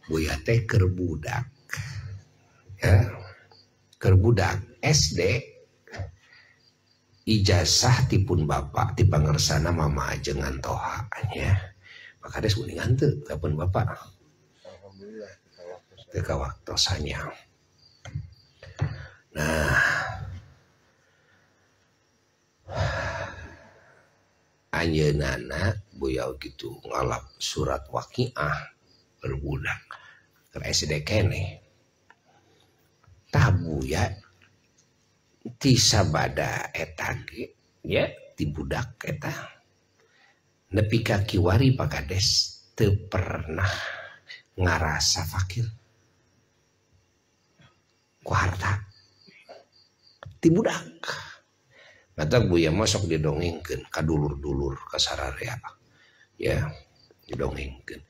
Buya teh keur budak. Ya. Keur budak SD ijazah tipun bapak ti pangersana mama ajengan toha nya. Pak Kades mendingan teu ka pun bapak. Alhamdulillah teu kawaktosannya. Nah, anjeunana Buya gitu ngalap surat waqiah berbudak ke SD keneh. Tah Buya ti sabada eta ge nya ti budak eta nepi ka kiwari Pak Kades teu pernah ngarasa fakir ku harta ti budak. Matak Buya mah sok didongengkeun ka dulur-dulur ka sararea. Ya, didongengkeun.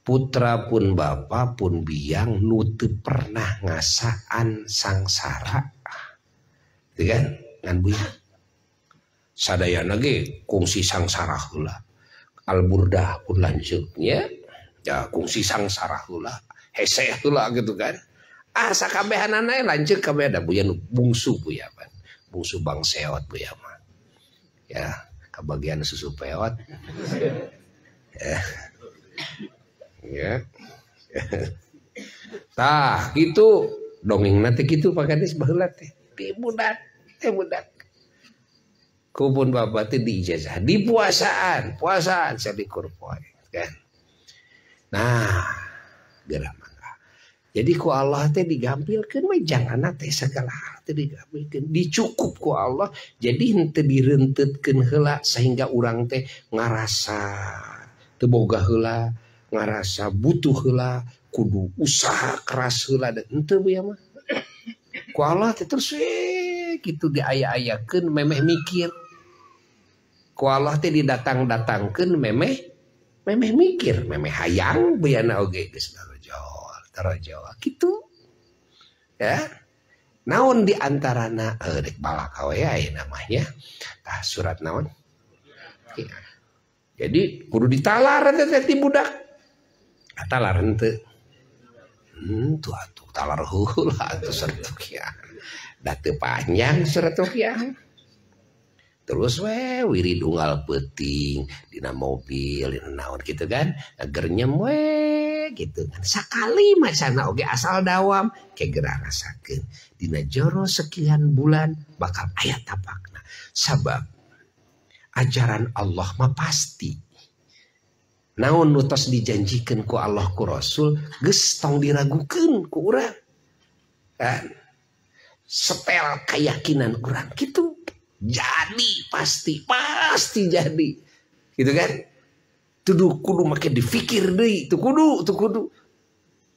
Putra pun bapa pun biang nu teu pernah ngasaan sangsara. Gitu kan? Ngan Buya. Sadayana ge kungsi sangsara heula. Al-Burdah pun lanjutnya ya kungsi sangsara heula, hese heula gitu kan. Ah sakabehanana lanjut kabeh da Buya nu bungsu Buya pan. Bungsu bangseot Buya mah. Ya, kebagian susu peot. Ya. Ya. Tah, gitu dongengna teh kitu Pak Kades baheula teh. Ti budak, teh budak. Ku pun bapak teh diijazah, di puasaan, puasaan salikur poe kan. Nah, geura mangga. Jadi ku Allah teh digampilkeun we janganna teh segala hal teh digampilkeun, dicukup ku Allah. Jadi henteu direntetkeun heula sehingga urang teh ngarasa teu boga heula, ngarasa butuh heula, kudu usaha keras heula dan henteu Buya mah. Ku Allah teh terus we kitu diaya-ayakeun memeh mikir. Ku Allah teh didatang-datangkeun memeh memeh mikir, memeh hayang Buyana oge geus tarojol, tarojol kitu. Ya. Naon di antarana rek balaka we aya namanya. Tah surat naon? Ya. Jadi kudu ditalar teh ti budak. Talar henteu. Tuh atuh talar heula atuh surat Waqiah. Da teu panjang surat Waqiah. Terus we wirid unggal peuting dina mobil dina naon gitu kan, gernyem we gitu kan. Sakali macana oge asal dawam ke geura rasakeun dina joro sekian bulan bakal aya tapakna. Sabab ajaran Allah mah pasti. Naon nu tos dijanjikeun ku Allah ku Rasul geus tong diragukeun ku urang. Kan setel keyakinan urang kitu. Jadi pasti pasti jadi gitu kan. Tuduh kudu make difikir deui, tu kudu, tu kudu.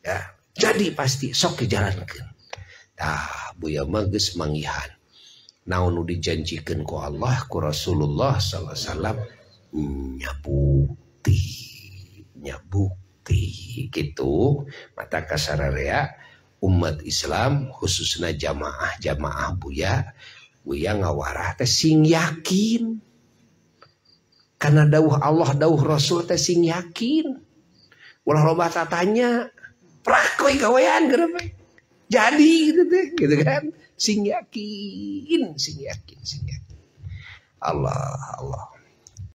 Ya, jadi pasti sok dijalankeun. Tah Buya mah geus manggihan. Naon nu dijanjikeun ku Allah ku Rasulullah sallallahu alaihi wasallam nyabukti, nyabukti gitu. Mata kasararea umat Islam khususna jamaah-jamaah Buya, Buya ngawarah teh sing yakin. Karena dawuh Allah dawuh Rasul teh sing yakin. Ulah loba tatanya, prak we gawean geura we. Jadi gitu teh, gitu kan. Sing yakin, sing yakin, sing yakin. Allah, Allah.